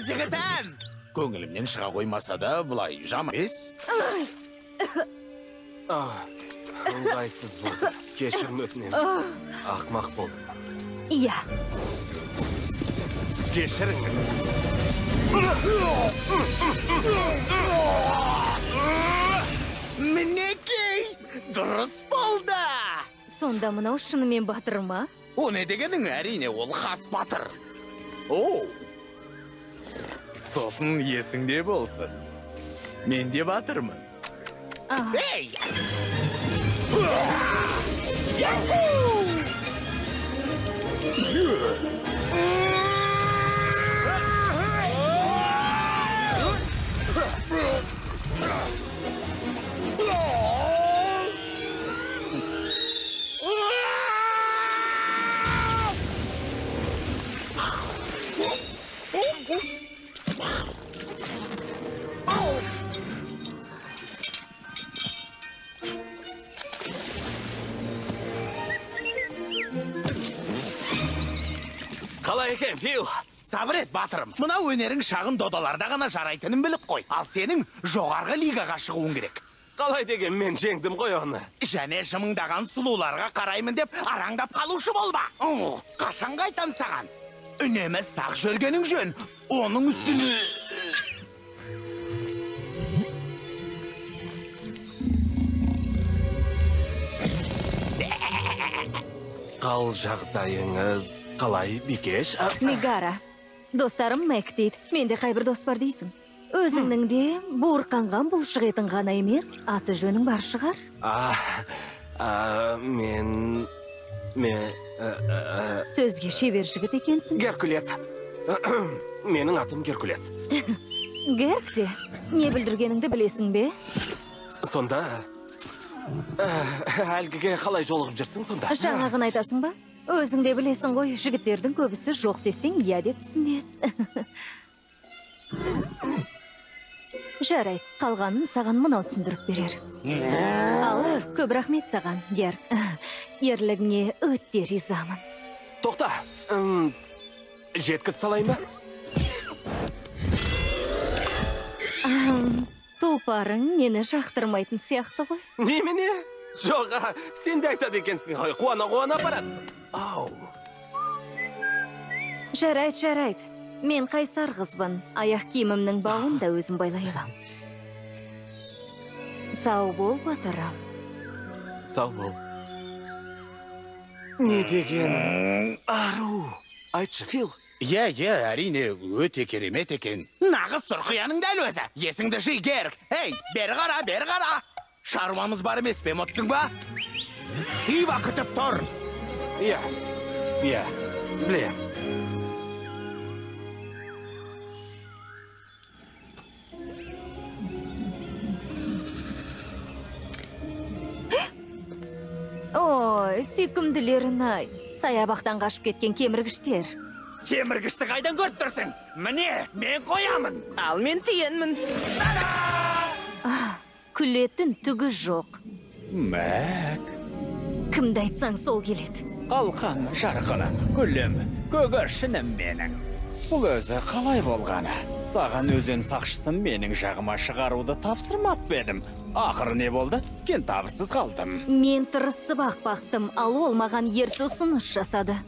жігітім. Көңілімнен шыға қоймаса да, бұлай жаман емес. Ыңғайсыз болды. Кешірім өтінемін. Ақмақ болдым. Иә. Кешіріңіз. Мінекей, дұрыс болды. Сонда мынау шынымен батыр ма? О, не дегенің, әрине, ол хас батыр. Оу. Сосын есіңде болсын. Мен де батырмын. Ей! Қалай екен, Фил? Сабыр ет, батырым. Мынау өнерің шағын додаларда ғана жарайтынын біліп қой. Ал сенің жоғарғы лигаға шығуың керек. Қалай деген, мен жеңдім ғой оны. Және жымыңдаған сұлуларға қараймын деп араңдап қалушы болма. Қашан қайтам саған? Үнемі сақ жүргенің жөн. Оның үстіне... Қал жағдайыңыз қалай, бикеш? Мегара. Достарым Мэг дейді. Менде қайбір дос бар дейсің. Өзіңнің де буырқанған бұлшық етің ғана емес, аты жөнің бар шығар. Мен... Сөзге шебер жігіт екенсің. Геркулес. Менің атым Геркулес. Герк те, не бүлдіргеніңді білесің бе? Сонда... Әлгіге қалай жолығып жүрсің сонда? Жаңағын айтасың ба? Өзің де білесің ғой, жігіттердің көбісі жоқ десең, иә деп түсінеді. Жарайды, қалғанын саған мынау түсіндіріп берер. Ал, көп рахмет саған, Герк. Ерлігіңе өте ризамын. Тоқта, жеткізіп салайын ба? Тұлпарың мені жақтырмайтын сияқты ғой. Немене? Жоға, сен де айтады екенсің ғой, қуана-қуана барады. Ау. Жарайды, жарайды. Мен қайсар қызбын. Аяқ киімімнің бауын да өзім байлай алам. Сау бол, батырым. Сау бол. Не деген ару. Айтшы, Фил. Иә, иә, әрине, өте керемет екен. Нағыз сұрқияның дәл өзі. Есіңді жи, Герк. Ей, бері қара, бері қара. Шаруамыз бар емес пе, ұмыттың ба? Хива күтіп тұр. Иә, иә, білем. Ой, сүйкімділерін-ай. Саябақтан қашып кеткен кеміргіштер. Кеміргішті қайдан көріп тұрсың? Міне, мен қоямын. Ал мен тиенмін. Күлетін түгі жоқ. Мәк. Кімді айтсаң сол келеді. Қалқан жарқыным, гүлім, көгершінім менің. Бұл өзі қалай болғаны? Саған өзен сақшысын менің жағыма шығаруды тапсырмап едім. Ақыры не болды? Кентаврсыз қалдым. Мен тырысып ақ бақтым, ал ол маған ерсі ұсыныс жасады.